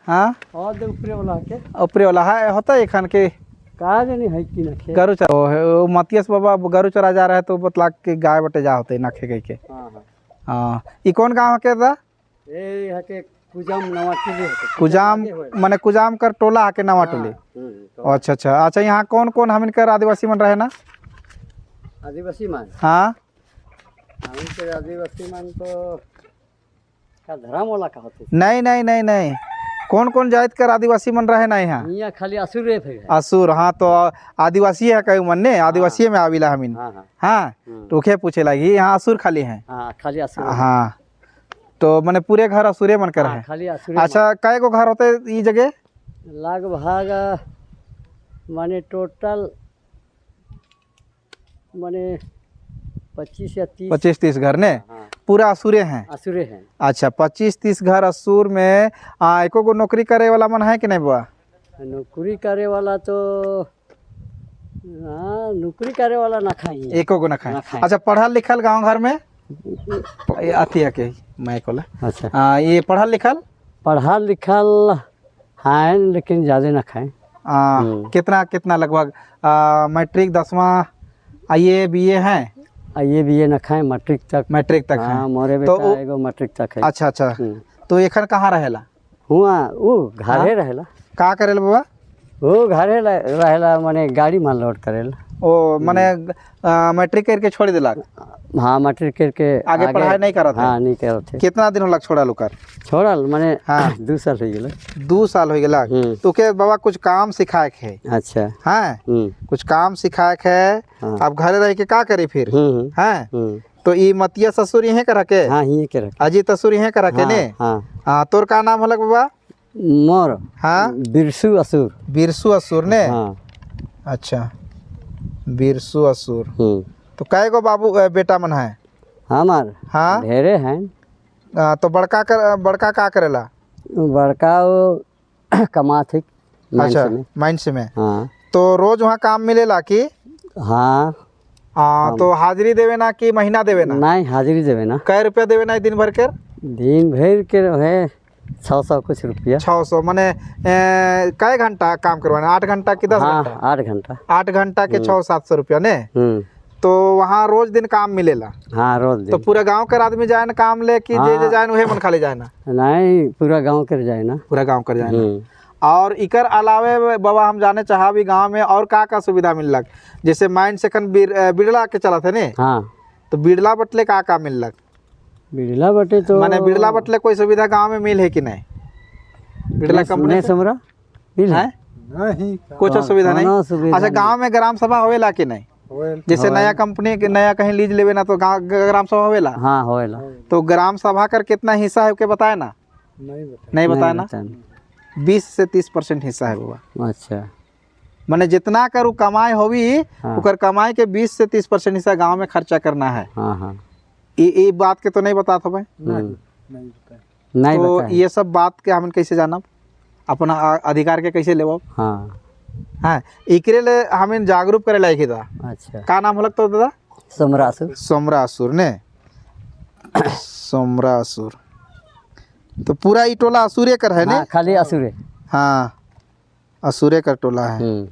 हाँ। और दे ऊपरे वाला के। ऊपरे वाला है होता है एखन के। का जानी है कि ना खे। गरु चरा ओ मतियस बाबा गरु चरा जा रहा है तो बतला के गाय बटे जा होते ना खे गई के। हाँ हाँ। हाँ, ई कौन गांव के दा? ए यहाँ के कुजाम नवा टोली है। कुजाम, माने कुजाम कर टोला आके नवा टोली। तो अच्छा अच्छा अच्छा, यहाँ कौन कौन हमन कर आदिवासी मन रहे ना? आदिवासी मान? हाँ। हम के आदिवासी मान तो का धर्म वाला का होते? नहीं नहीं नहीं नहीं, कौन कौन जात कर आदिवासी मन रहे ना यहाँ? यहाँ खाली असुरे फिर है। असुर, हाँ, तो आदिवासी है कहीं मन ने आदिवासी में आविला हमिन। हाँ हाँ। हाँ। तो उखे पूछे लगी, यहाँ असुर खाली हैं? हाँ, खाली असुर। हाँ, तो मैंने पूरे घर असुरे मन कर है। खाली असुरे। अच्छा, कई गो घर होते ई जगह? लगभग माने टोटल माने 25 या 30। 25-30 घर ने? हाँ। पूरा असुरे हैं? असुरे हैं। अच्छा, 25-30 घर असुर में एको गो नौकरी करे वाला मन है कि नहीं बुआ? नौकरी करे वाला तो हाँ, नौकरी करे वाला ना खाई। एको गो ना खाए? ना खाए। अच्छा, पढ़ल लिखल गांव घर में ये अथी है के मैं कोला। अच्छा। ये पढ़ल लिखल? पढ़ल लिखल हैं, लेकिन ज़्यादा ना खाएं। कितना कितना लगभग, मैट्रिक, 10वां, आई ए, बी ए हैं? आई ए, बी ए ना खाएं, मैट्रिक तक। मैट्रिक तक हाँ। हैं? मोरे तो बेटा एगो मैट्रिक तक है। अच्छा अच्छा। तो एखन कहाँ रहेला? हुआ वो घरे रहेला। का करेला बाबा? वो घरे रहेला, माने गाड़ी माल लोड करेला। ओ माने मैट्रिक करके छोड़ दिला? हाँ, मैट्रिक करके। आगे पढ़ाई नहीं करत है? हाँ, नहीं करत है। कितना दिन होलक छोड़ल ओकर? छोड़ल माने हाँ। 2 साल हो गेल। 2 साल हो गेला? तो के बाबा कुछ काम सिखाए के है। अच्छा। हाँ। कुछ काम सिखाए के है। अब घरे रह के का करे फिर? हैं? तो ई मतिया ससुर यहीं कर के? हाँ, यहीं के रखे। अजीत ससुर यहीं कर के ने? हाँ। हाँ, तोर का नाम होलक बाबा? मोर? हाँ। बिरसू असुर। बिरसू असुर ने? हाँ। अच्छा, बिरसू असुर। तो कय गो बाबू बेटा मन है? हमार? हाँ। ढेरे हैं। तो बड़का कर, बड़का का करेला? बड़का वो कमात है माइंस में। माइंस में? हाँ। तो रोज वहाँ काम मिलेला कि? हाँ। तो हाजिरी देवे ना कि महीना देवे ना? नहीं, हाजिरी देवे ना। कै रुपया देवे ना दिन भर के? दिन भर के रहे 600 कुछ रुपया। 600, माने कै घंटा काम करवाना, 8 घंटा कि 10 घंटा? 8 घंटा। 8 घंटा के 600-700 रुपया ने? हम्म। तो वहाँ रोज दिन काम मिलेला? हाँ, रोज तो दिन। पूरा गांव कर आदमी जाए ना काम ले कि जे जे हाँ। जाए उहे मन खाली जाए ना? नहीं, पूरा गांव कर जाए ना। पूरा गांव कर जाए ना। और इकर अलावे बाबा हम जाने चाहबी, गांव में और का का सुविधा मिललक? जैसे माइन से एखन बिड़ला के चलत है ने? हाँ। तो बिड़ला बटले का का मिललक? बिड़ला बटे तो माने बिड़ला बटले कोई सुविधा गांव में मिल है कि नहीं, बिड़ला कंपनी नहीं से? समरा मिल है कुछ सुविधा कोनो नहीं? सुविधा। अच्छा, गांव में ग्राम सभा होवेला कि नहीं? जैसे नया कंपनी के नया कहीं लीज लेवे ना तो गांव ग्राम सभा होवेला? हाँ, होएला। तो ग्राम सभा कर कितना हिस्सा है के बताए ना? नहीं बताए ना? 20 से 30% हिस्सा है बाबा। अच्छा। माने जितना कर उ कमाई होवी, ओकर कमाई के 20 से 30% हिस्सा गांव में खर्चा करना है। हाँ हाँ ये बात के तो नहीं बता भाई। नहीं तो बताए। ये सब बात के हम कैसे जानब, अपना अधिकार के कैसे लेब? हाँ। हाँ, एकरे ले हमें जागरूक करे लायक है दा। अच्छा। का नाम होलक तो दादा? समरासुर। सोमरासुर ने, सोमरासुर। तो पूरा ई टोला असुरे कर है ने? हाँ, खाली असुरे। हाँ, असुरे कर टोला है।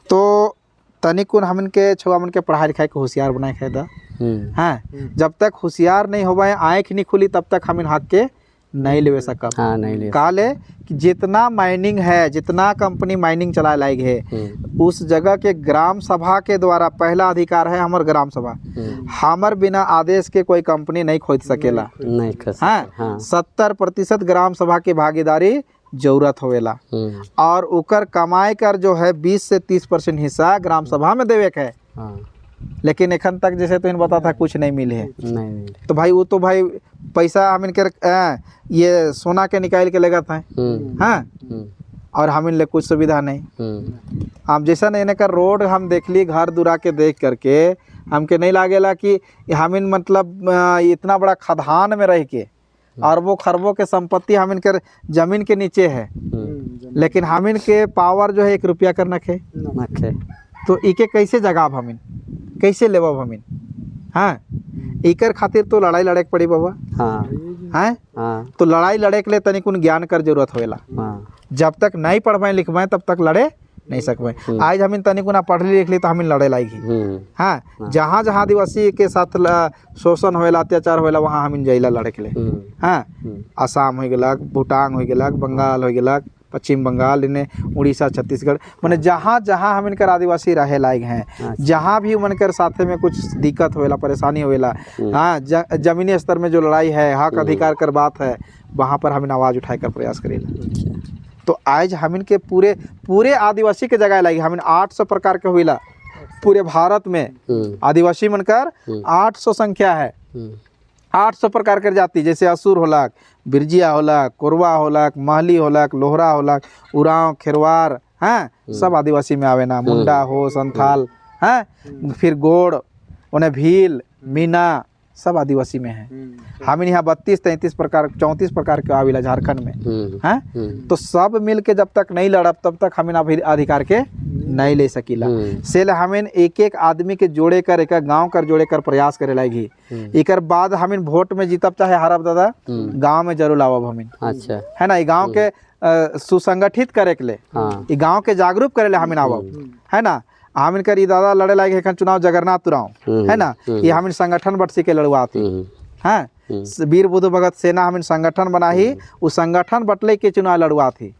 तो तनिकुन हमन के छुआ मन के पढ़ाई लिखाई के होशियार बनाए के दा। हाँ, जब तक होशियार नहीं होबे, आँख नहीं खुली, तब तक हम हक के नहीं लेवे सकब। हाँ, नहीं ले। काले कि जितना माइनिंग है, जितना कंपनी माइनिंग चला लायक है, उस जगह के ग्राम सभा के द्वारा पहला अधिकार है हमर ग्राम सभा। हमर बिना आदेश के कोई कंपनी नहीं खोद सकेला। नहीं कर सकते। हाँ। हाँ। 70% ग्राम सभा की भागीदारी जरूरत होवेला और ओकर कमाई कर जो है 20 से 30% हिस्सा ग्राम सभा में देवे के है। लेकिन एखन तक जैसे तो इन बता था, कुछ नहीं मिले है। नहीं मिले। तो भाई, वो तो भाई पैसा हम इनके ये सोना के निकाल के लेगत है। हाँ। और हम इन ले कुछ सुविधा नहीं। हम जैसा नहीं का रोड हम देख ली, घर दुरा के देख करके हमके नहीं लागेला कि हम इन मतलब इतना बड़ा खदान में रह के अरबों खरबों के संपत्ति हम इनके जमीन के नीचे है, लेकिन हम इनके पावर जो है 1 रुपया कर नखे। नखे। तो इके कैसे जगाब हमिन, कैसे लेवब हमिन? हाँ, इकर खातिर तो लड़ाई लड़े के पड़ी बाबा। हाँ। हैं। हाँ। तो लड़ाई लड़े के लिए तनिकुन ज्ञान कर जरूरत होएला। हाँ। जब तक नहीं पढ़बे लिखबे तब तक लड़े नहीं सकबे। आज हम तनिकुना पढ़ली लिखली तो हम लड़े लागी। हाँ, जहाँ जहाँ आदिवासी के साथ शोषण होएला, अत्याचार होएला, वहाँ हम जाइला लड़े के लिए। हाँ, आसाम हो गेलक, भूटान हो गेलक, बंगाल हो गेलक, पश्चिम बंगाल, इन्हें उड़ीसा, छत्तीसगढ़, माने जहाँ जहाँ हम इनकर आदिवासी रहे लायक हैं, जहाँ भी उनकर साथे में कुछ दिक्कत होएला, परेशानी होएला, हाँ, जमीनी स्तर में जो लड़ाई है, हक अधिकार कर बात है, वहाँ पर हम आवाज़ उठाए कर प्रयास करेला। तो आज हम के पूरे पूरे आदिवासी के जगह लगी, हम 800 प्रकार के हुईला पूरे भारत में। आदिवासी मनकर 800 संख्या है, 800 प्रकार के जाति, जैसे असुर होलक, बिरजिया होलक, कोरवा होलक, महली होलक, लोहरा होलक, उरांव, खेरवार, हैं, सब आदिवासी में आवे ना, मुंडा हो, संथाल, हैं, फिर गोड़, उन्हें भील, मीना, सब आदिवासी में है। हम यहाँ 32 33 प्रकार 34 प्रकार के आविला झारखंड में, हैं। तो सब मिल के जब तक नहीं लड़ब तब तक हम अधिकार के नहीं ले सकीला। से हमें एक एक आदमी के जोड़े कर, एक गांव कर जोड़े कर प्रयास करे लागी। एकर बाद हमें वोट में जीतब चाहे हारब दादा, गांव में जरूर लावब हमें। अच्छा। है ना, गांव के सुसंगठित करे के ले, गांव के जागरूक करे ले हमें आवब, है ना। हमिन कर दादा लड़े लागे एखन चुनाव जगन्नाथ उरांव, है ना, ये हमिन संगठन बटसी के लड़ुआती हैं। वीर बुद्ध भगत सेना हमिन संगठन बनाही, उस संगठन बटले के चुनाव लड़ुआ थी,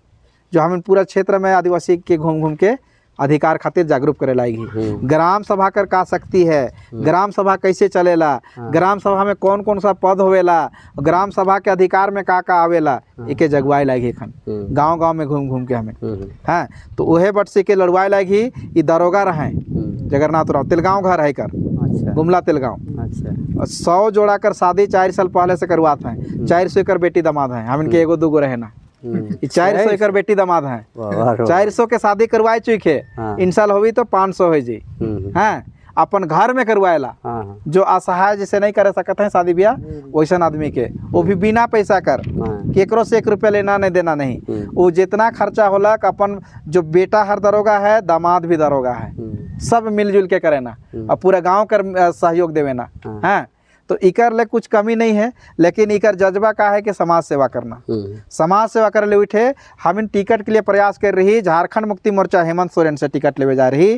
जो हमिन पूरा क्षेत्र में आदिवासी के घूम घूम के अधिकार खातिर जागरूक करे लागी। ग्राम सभा कर का शक्ति है, ग्राम सभा कैसे चलेला, ग्राम सभा में कौन कौन सा पद होवेला, ग्राम सभा के अधिकार में का का आवेला, एके जगवाए लागी एखन गांव गांव में घूम घूम के हमें। हाँ, तो उहे बटसी के लड़वाए लागी। ई दरोगा रहे जगन्नाथ राव, तेलगांव घर है कर। अच्छा। गुमला तेलगांव। अच्छा। 100 जोड़ा कर शादी 4 साल पहले से करवात हैं, 400 कर बेटी दामाद हैं, हम इनके एगो दूगो रहे ना, 400 एकर बेटी दामाद हैं, 400 के शादी करवाए चुके, इन साल होगी तो 500 हो जी। हाँ, अपन घर में करवाएला। हाँ। जो असहाय जैसे नहीं कर सकते हैं शादी ब्याह, वैसन आदमी के, वो भी बिना पैसा कर, केकरो से 1 रुपया लेना नहीं देना नहीं, वो जितना खर्चा होला अपन जो बेटा हर दरोगा है, दामाद भी दरोगा है, सब मिलजुल के करे ना, और पूरा गाँव कर सहयोग देवे ना। हाँ, तो इकर ले कुछ कमी नहीं है, लेकिन इकर जज्बा का है कि समाज सेवा करना। समाज सेवा करे ले उठे हम इन टिकट के लिए प्रयास कर रही, झारखंड मुक्ति मोर्चा हेमंत सोरेन से टिकट लेवे जा रही,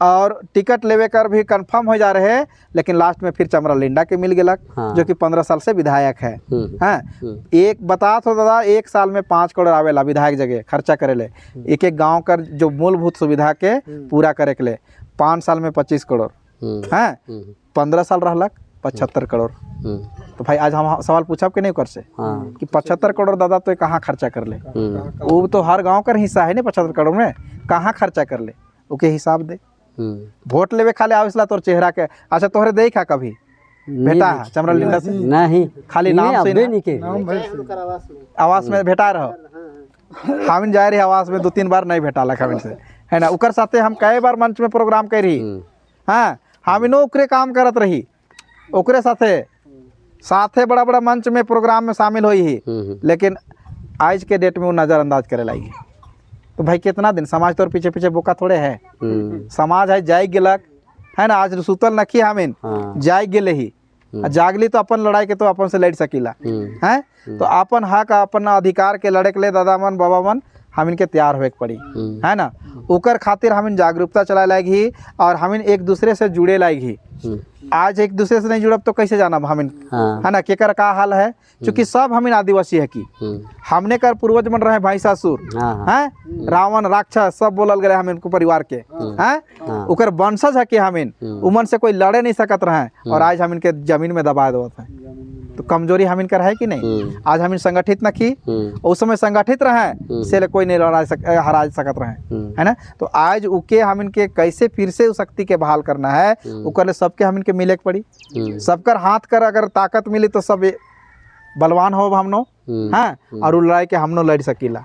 और टिकट लेवे कर भी कंफर्म हो जा रहे, लेकिन लास्ट में फिर चमरा लिंडा के मिल गया। हाँ। जो कि 15 साल से विधायक है। हाँ, एक बता तो दादा, 1 साल में 5 करोड़ आवेला विधायक जगह खर्चा करे ले, एक एक गाँव कर जो मूलभूत सुविधा के पूरा करे के ले, 5 साल में 25 करोड़, हैं, 15 साल रहलक 75 करोड़। तो भाई आज हम सवाल पूछब कि नहीं कर से। हाँ। कि 75 करोड़ दादा तो कहाँ खर्चा कर ले, वो तो हर गांव कर हिस्सा है ना, 75 करोड़ में कहाँ खर्चा कर ले, ओके हिसाब दे। वोट लेवे खाली आवेला तोर चेहरा के, अच्छा तोहरे देखा कभी भेटा है चमरा लिंडा से? नहीं, खाली नाम से अबे नहीं के आवास में भेटा रहो, हमिन जा रही आवास में 2-3 बार नहीं भेटा लख हमिन से, है ना। उकर साथे हम कई बार मंच में प्रोग्राम कर रही, हाँ, हमिनो ओकरे काम करत रही, ओकरे साथे साथे बड़ा बड़ा मंच में प्रोग्राम में शामिल हुई ही, लेकिन आज के डेट में वो नज़रअंदाज करे लगी। तो भाई कितना दिन समाज तोर पीछे पीछे बोका थोड़े है, समाज है जाई गेलक, है ना। आज सुतल नखी हमिन। हाँ। जाई गेले ही, जागली तो अपन लड़ाई के तो अपन से लड़ सकीला, हैं। तो अपन हक अपन अधिकार के लड़े के लिए दादा मन बाबा मन हमिन के तैयार होए के पड़ी, है ना। ओकर खातिर हमिन जागरूकता चलाए लागी और हमिन एक दूसरे से जुड़े लागी। आज एक दूसरे से नहीं जुड़ब तो कैसे जानब हमिन, हाँ। है ना, केकर का हाल है, चूँकि सब हमिन आदिवासी है की हमने कर पूर्वज मन रहे भाई सासुर, हाँ। हैं, रावण राक्षस सब बोलल गए हमिन को परिवार के, हैं, ओकर वंशज है कि हमिन उमन से कोई लड़े नहीं सकत रहे, और आज हमिन के जमीन में दबा देवत है। तो कमजोरी हमिन कर है कि नहीं? आज हमिन संगठित न की, उस समय संगठित रहे से ले कोई नहीं लड़ा हरा सकत रहे, है ना। तो आज उके हमिन के कैसे फिर से उस शक्ति के बहाल करना है, ओकर ले सबके हमिन के मिले के पड़ी, सबकर हाथ कर अगर ताकत मिली तो सब बलवान हो हमनो, हाँ, और उ लड़ाई के हमनो लड़ सकीला।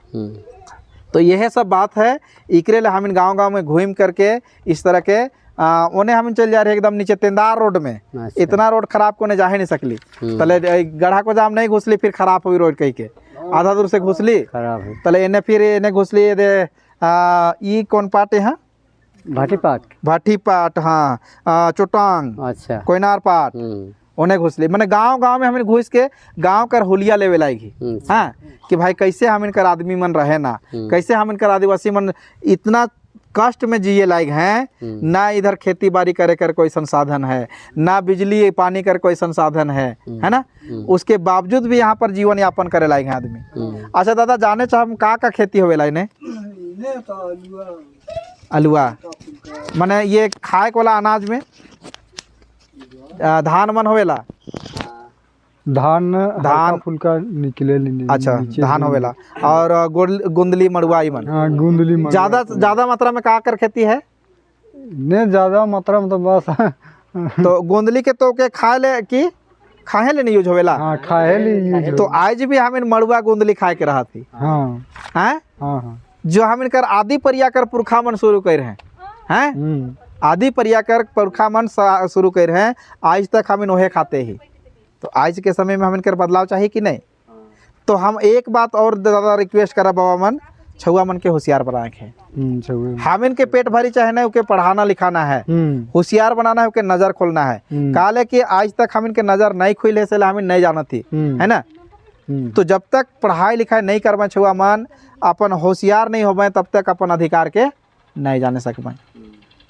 तो यह सब बात है, इकरे ले हमिन गांव गांव में घूम करके इस तरह के ओने हम चल जा रहे एकदम नीचे तेंदार रोड में। अच्छा। इतना रोड खराब कोने जा ही नहीं सकली, तले गढ़ा को जाम नहीं घुसली, फिर खराब हुई रोड कही के आधा दूर से घुसली, खराब है। तले एने फिर एने घुसली दे ई कौन पाट है, भाटी पाट, भाटी पाट, हाँ, चोटांग, अच्छा, कोयनार पाट, ओने घुसली, माने गांव गांव में हमें घुस के गांव कर हुलिया लेवे लागी। हाँ, कि भाई कैसे हम इनकर आदमी मन रहे ना, कैसे हम इनकर आदिवासी मन इतना कष्ट में जिए लायक हैं ना। इधर खेती बाड़ी करे कर कोई संसाधन है ना, बिजली पानी कर कोई संसाधन है ना? उसके बावजूद भी यहाँ पर जीवन यापन करे लायक है आदमी। अच्छा दादा, जाने चाह हम का का खेती होवे ला इने? इने तो आलुआ। अलुआ, माने ये खाए वाला अनाज में धान मन होवेला? धान। धान। धान फुलका निकले ली। अच्छा, धान होवेला और गोंदली, मड़ुआ ई मन? हाँ, गोंदली, मड़ुआ। ज्यादा ज्यादा मात्रा में का कर खेती है? ने ज्यादा मात्रा में तो बस तो गोंदली के तो के खाए ले की खाए ले नहीं यूज होवेला? हाँ, खाए ली यूज। तो आज भी हम इन मड़ुआ गोंदली खाए के रहा थी। हैं? हाँ। जो हम इनकर आदि परिया कर पुरखा मन शुरू कर हैं, हैं? आदि परिया कर पुरखा मन शुरू कर हैं, आज तक हम इन ओहे खाते ही। तो आज के समय में हम इनकर बदलाव चाहिए कि नहीं? तो हम एक बात और ज़्यादा रिक्वेस्ट करा बाबा मन, छुआ मन के होशियार बनाए के। छुए। हम इनके पेट भरी चाहे नहीं, उके पढ़ाना लिखाना है, होशियार बनाना है, उके नज़र खोलना है। काले कि आज तक हम इनके नज़र नहीं खुले से हम नहीं जानत थी, है ना? तो जब तक पढ़ाई लिखाई नहीं करबे, छुआ मन अपन होशियार नहीं होबे, तब तक अपन अधिकार के नहीं जाने सकबे।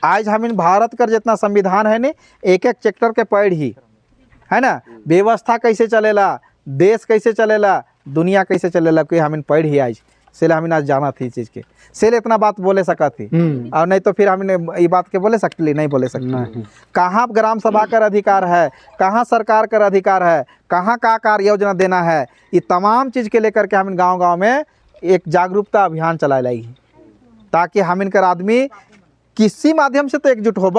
आज हम इन भारत कर जितना संविधान है नी, एक एक चैप्टर के पढ़ ही है ना, व्यवस्था कैसे चलेला, देश कैसे चलेला, दुनिया कैसे चलेला, कि हम इन पढ़ ही आज से हम आज जाना थी चीज़ के से इतना बात बोले सका थी। और नहीं तो फिर हमने ये बात के बोले सकली नहीं, बोले सकली। नहीं। कहाँ ग्राम सभा कर अधिकार है, कहाँ सरकार कर अधिकार है, कहाँ का कार्य योजना देना है, ये तमाम चीज़ के लेकर के हम गांव गांव में एक जागरूकता अभियान चलाए लगी, ताकि हम इनकर आदमी किसी माध्यम से तो एकजुट होब।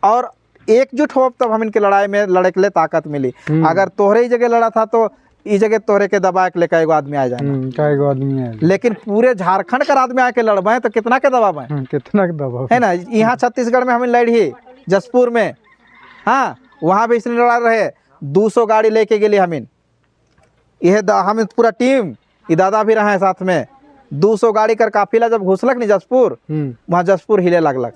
और एकजुट हो तब हम इनके लड़ाई में लड़े के लिए ताकत मिली। अगर तोहरे ही जगह लड़ा था तो इस जगह तोहरे के दबा के लेकर एगो आदमी आ जाए। का एगो आदमी है। लेकिन पूरे झारखंड का आदमी आके लड़बे तो कितना के दबाबे? कितना के दबाव। है ना? यहाँ छत्तीसगढ़ में हमें लड़ी जसपुर में, हाँ, वहाँ भी इसलिए लड़ा रहे, 200 गाड़ी लेके गेली हमीन। यह हम पूरा टीम, ये दादा भी रहे साथ में, 200 गाड़ी कर काफिला जब घुसलक नहीं जसपुर, वहाँ जसपुर हिले लगलक।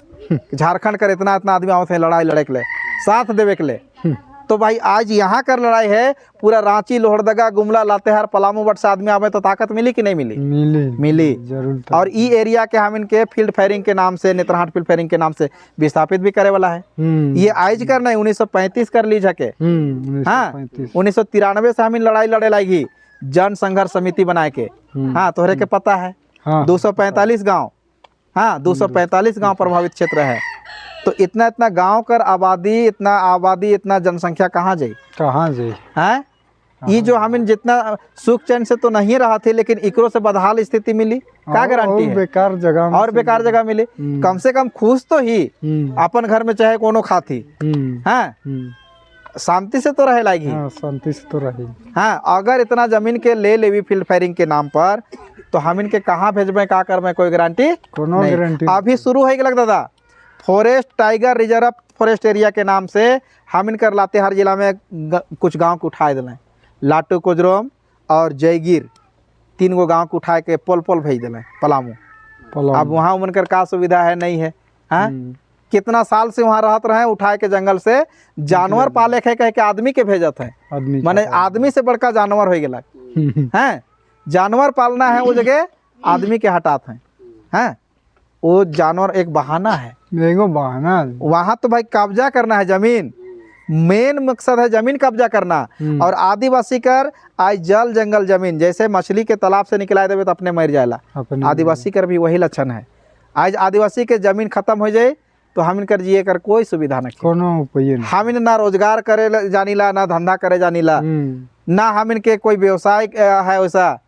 झारखंड कर इतना इतना आदमी आवत है लड़ाई लड़े के लिए, साथ देवे के लिए। तो भाई, आज यहाँ कर लड़ाई है, पूरा रांची, लोहरदगा, गुमला, लातेहार, पलामू बट से आदमी आवे तो ताकत मिली कि नहीं मिली? मिली। मिली। जरूर तो। और ई एरिया के हम इनके फील्ड फायरिंग के नाम से, नेतरहाट फील्ड फायरिंग के नाम से विस्थापित भी करे वाला है। ये आज कर नहीं, 1935 कर ली झके। हाँ। 1935। 1993 से हम इन लड़ाई लड़े लगी जन संघर्ष समिति बनाए के। हाँ, तोहरे के पता है। हाँ। 245 गांव, हाँ, 245 गांव प्रभावित क्षेत्र है। तो इतना इतना गांव कर आबादी, इतना आबादी, इतना जनसंख्या कहाँ जाई? कहाँ जाई? हैं? ये जो हम इन जितना सुख चैन से तो नहीं रहा थे, लेकिन इकरो से बदहाल स्थिति मिली का गारंटी और है? बेकार जगह में और बेकार जगह मिली। कम से कम खुश तो ही अपन घर में चाहे कोनो खाती। हाँ, शांति से तो रहे लागी। हाँ, शांति से तो रही। हाँ, अगर इतना जमीन के ले लेवी फील्ड फायरिंग के नाम पर, तो हम इनके कहाँ भेजबे, का करबे, कोई गारंटी कोनो नहीं। गारंटी। अभी शुरू हो गया दादा, forest tiger reserve forest area के नाम से हम इनकर लातेहार जिला में कुछ गांव को उठाए दिलें। लाटू, कोजरोम और जयगीर, तीन गो गांव को उठाए के पोल पोल भेज दिलें पलामू। पलामू। अब वहाँ उनकर का सुविधा है, नहीं है? हाँ, कितना साल से वहाँ रहत रहे, उठाए के जंगल से जानवर पाले के कह के आदमी के भेजत है। आदमी। माने आदमी से बड़का जानवर हो गया हैं। जानवर पालना है वो जगह, आदमी के हटात हैं। हैं, वो जानवर एक बहाना है। एगो बहाना। वहाँ तो भाई कब्जा करना है जमीन, मेन मकसद है जमीन कब्जा करना। और आदिवासी कर आज जल, जंगल, जमीन, जैसे मछली के तालाब से निकला देवे तो अपने मर जाएला, अपने। आदिवासी कर भी वही लक्षण है। आज आदिवासी के जमीन खत्म हो जाए तो हम इनकर जिए कर कोई सुविधा नहीं। कोनो उपाय नहीं। हम इन ना रोजगार करे जानीला, ना धंधा करे जानीला, ना हम इनके कोई व्यवसाय है वैसा,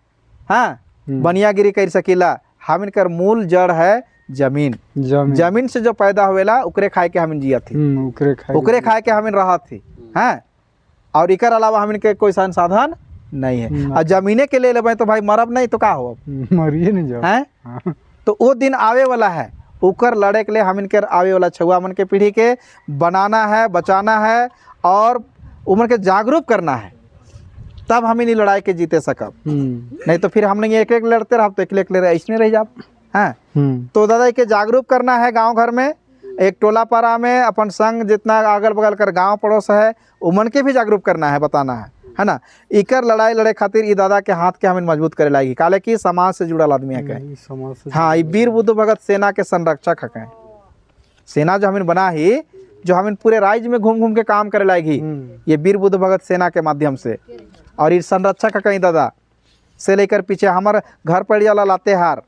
हाँ, बनियागिरी कर सकीला। हम इनकर मूल जड़ है जमीन। जमीन। जमीन से जो पैदा होवेला उकरे खाए के हम जिया थी। ओकरे खाए। ओकरे खाए के हम रहा थी। हैं, और इकर अलावा हम इनके कोई संसाधन नहीं है। और जमीने के ले लेबै तो भाई मरब नहीं तो का हो? मरिए नहीं जाओ। हैं? हाँ। तो वो दिन आवे वाला है। ओकर लड़े के लिए हम इनके आवे वाला छुआ मन के पीढ़ी के बनाना है, बचाना है और उमन के जागरूक करना है, तब हम इन लड़ाई के जीते सकब। नहीं तो फिर हमने एक एक लड़ते रह तो एक एक ऐसने रह जाब। हाँ। तो दादा के जागरूक करना है गांव घर में। एक टोला पारा में अपन संग जितना अगल बगल कर गांव पड़ोस है, उमन के भी जागरूक करना है, बताना है ना? इकर लड़ाई लड़े खातिर ई दादा के हाथ के हमें मजबूत करे लागी, काले कि समाज से जुड़ल आदमी है के। ई समाज से। हाँ, ई वीर बुद्ध भगत सेना के संरक्षक हक हैं। सेना जो हमें बना ही, जो हमें पूरे राज्य में घूम घूम के काम करे लागी, ये वीर बुद्ध भगत सेना के माध्यम से और ये संरक्षक है कहीं दादा से लेकर पीछे हमार घर पड़ जाला लातेहार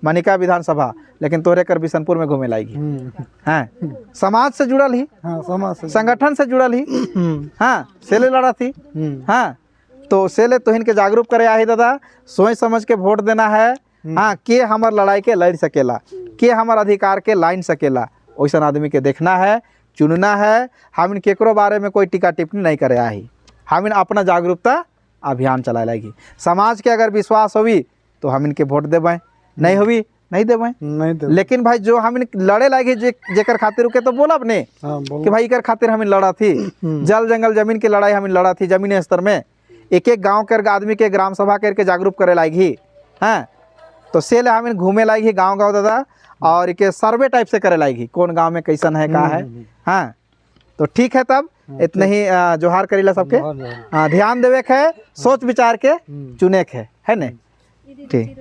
मनिका विधानसभा, लेकिन तोरे कर बिशनपुर में घूमे लाएगी। हैं, समाज से जुड़ल ही। हाँ, समाज से। संगठन से जुड़ल ही। हाँ, से ले लड़ा थी। हाँ, तो से ले तोहिन के जागरूक करे आही दादा, सोच समझ के वोट देना है। हाँ, के हमार लड़ाई के लड़ सकेला, के हमार अधिकार के लाइन सकेला, वैसन आदमी के देखना है, चुनना है। हम केकरो बारे में कोई टीका टिप्पणी नहीं करे आही। हम अपना जागरूकता अभियान चलाए लागी। समाज के अगर विश्वास होवी तो हम इनके वोट देवें, नहीं होवी नहीं देवें। नहीं तो। लेकिन भाई, जो हम लड़े लागी, जे जेकर खातिर उके तो बोलब ने हाँ, बोलो। कि भाई, इकर खातिर हम लड़ा थी। जल, जंगल, जमीन की लड़ाई हम लड़ा थी। जमीन स्तर में एक एक गांव कर आदमी के ग्राम सभा करके जागरूक करे लागी। हाँ, तो से ले हम घूमे लागी गांव गांव दादा और इके सर्वे टाइप से करे लागी, कौन गांव में कैसन है, का है। हाँ, तो ठीक है, तब इतने ही। जोहार करीला सबके। जोहार, जोहार। हाँ, ध्यान देवे के है, सोच विचार के चुने के है ने? ठीक।